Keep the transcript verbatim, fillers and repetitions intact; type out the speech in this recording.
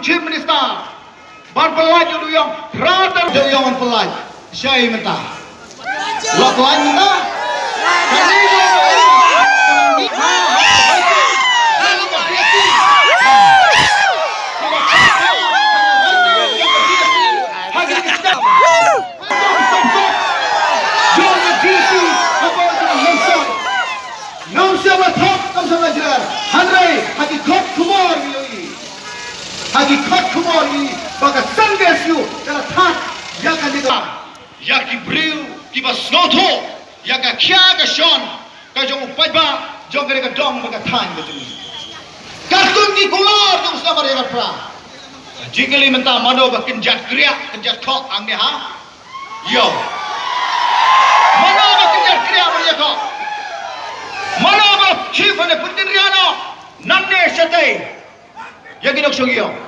Chief Minister ban pyllait ïa u ïong, phra ter u ïong ban pyllait. Shai mynta. Lok lait mynta. Nongshong la thok kam shong la jrah, hynrei ha ki khot khubor ngi ïohi. Ha ki khot khubor ngi ïohi ba ka Sunday S U ka la thad ïa ka, ïa ki briew kiba sngewthuh ïa ka khia ka shon ka jong u paidbah jong kane ka dong bad ka thaiñ ka jong ngi. Katkum ki kular jong u sniper ïa ka pra. Jingkylli mynta, mano ba kynjat kriah kynjat khok hangne ha? Ïa. Mano ba kynjat kriah ban ïa khok? Mano ba chief ban pynkynriah noh nangne shatei ïa ki nongshong ïong?